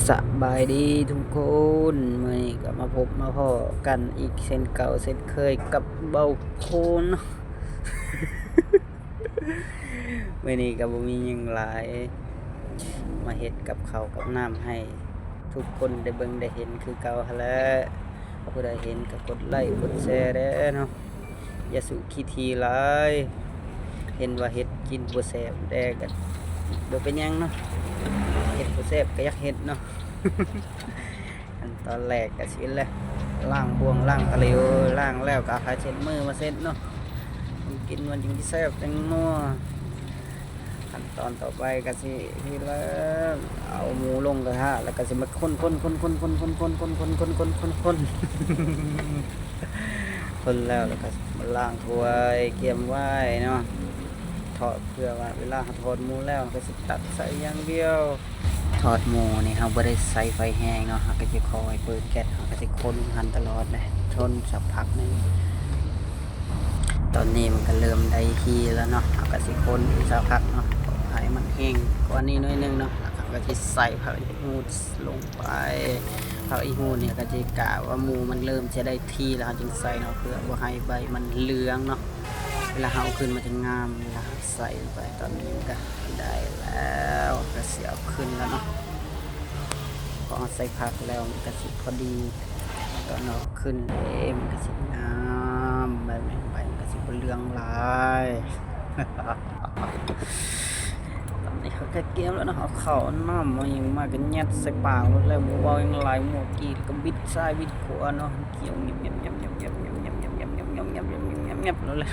ສະບາຍດີທຸກຄົນ, ມື້ນີ້ກໍມາພົບມາພໍ້ກັນອີກເຊັ່ນເກົ່າເຊັ່ນເຄີຍກັບເບົາໂຄນເນາະ. ມື້ນີ້ກໍບໍ່ມີຫຍັງຫຼາຍ, ມາເຮັດກັບເຂົ້າກັບນ້ຳໃຫ້ທຸກຄົນໄດ້ເບິ່ງໄດ້ເຫັນຄືເກົ່າຫັ້ນແຫຼະ. ຜູ້ໃດເຫັນກໍກົດໄລກົດແຊແດ່ເນາະ. ຢ່າສູ້ຂີ້ຖີ່ຫຼາຍ, ເຫັນວ່າເຮັດກິນບໍ່ແຊບແດ່ກໍບໍ່ເປັນຫຍັງເນາະ, ເຮັດບໍ່ແຊບກໍຢາກເຮັດເນາະ. ຂັ້ນຕອນແລກກໍຊິແຫຼະ ລ້າງບ່ວງລ້າງຕະຫຼິວ, ລ້າງແລ້ວກໍເອົາຜ້າເຊັດມືມາເຊັດເນາະ, ກິນມັນຈຶ່ງຊິແຊບຈັ່ງນົວ. ຂັ້ນຕອນຕໍ່ໄປກໍຊິ ນີ້ແຫຼະ ເອົາໝູລົງກະທະ ແລ້ວກໍຊິມາຄົນໆໆໆໆໆໆໆໆໆ ຄົນແລ້ວ ແລ້ວກໍມາລ້າງຖ້ວຍກຽມໄວ້ເນາະ. ທອດ ເພື່ອວ່າເວລາເຮົາທອດໝູແລ້ວ ເຮົາກໍຊິຕັກໃສ່ຢ່າງດຽວ. ທອດໝູນີ້ເຮົາບໍ່ໄດ້ໃຊ້ໄຟແຮງເນາະ, ເຮົາກໍຊິຄ່ອຍເປີດແກັສ ເຮົາກໍຊິຄົນຫັ້ນຕະຫຼອດເດ້ ຄົນສັກພັກໜຶ່ງ. ຕອນນີ້ມັນກໍເລີ່ມໄດ້ທີ່ແລ້ວເນາະ, ເຮົາກໍຊິຄົນອີກສັກພັກເນາະ ໃຫ້ມັນແຫ້ງກວ່ານີ້ໜ້ອຍໜຶ່ງເນາະ, ແລ້ວເຮົາກໍຊິໃສ່ຜັກອີ່ຫູລົງໄປ. ຜັກອີ່ຫູນີ້ກໍຊິກະວ່າໝູມັນເລີ່ມຈະໄດ້ທີ່ແລ້ວ ເຮົາຈຶ່ງໃສ່ເນາະ ເພື່ອບໍ່ໃຫ້ໃບມັນເຫຼືອງເນາະ, ເວລາເຮົາເອົາຂຶ້ນມັນຈະງາມ ເວລາເຮົາໃສ່ລົງໄປ. ຕອນນີ້ມັນກໍໄດ້ແລ້ວ ກໍຊິເອົາຂຶ້ນແລ້ວເນາະ, ພໍເຮົາໃສ່ຜັກແລ້ວມັນກໍຊິພໍດີ. ຕອນເຮົາຂຶ້ນເດ້ ມັນກໍຊິງາມ ໃບໄມ້ ໃບມັນກໍຊິບໍ່ເຫຼືອງຫຼາຍ. ຕອນນີ້ເຮົາກໍກຽມແລ້ວເນາະ, ເອົາເຂົ້າເອົານ້ຳເອົາຫຍັງມາກໍຍັດໃສ່ປາກໂລດແລ້ວ, ບໍ່ເວົ້າຫຍັງຫຼາຍ, ໝວກກີດກໍບິດຊ້າຍບິດຂວາເນາະ, ກ່ຽວແງບໆໆໆໂລດແລ້ວ.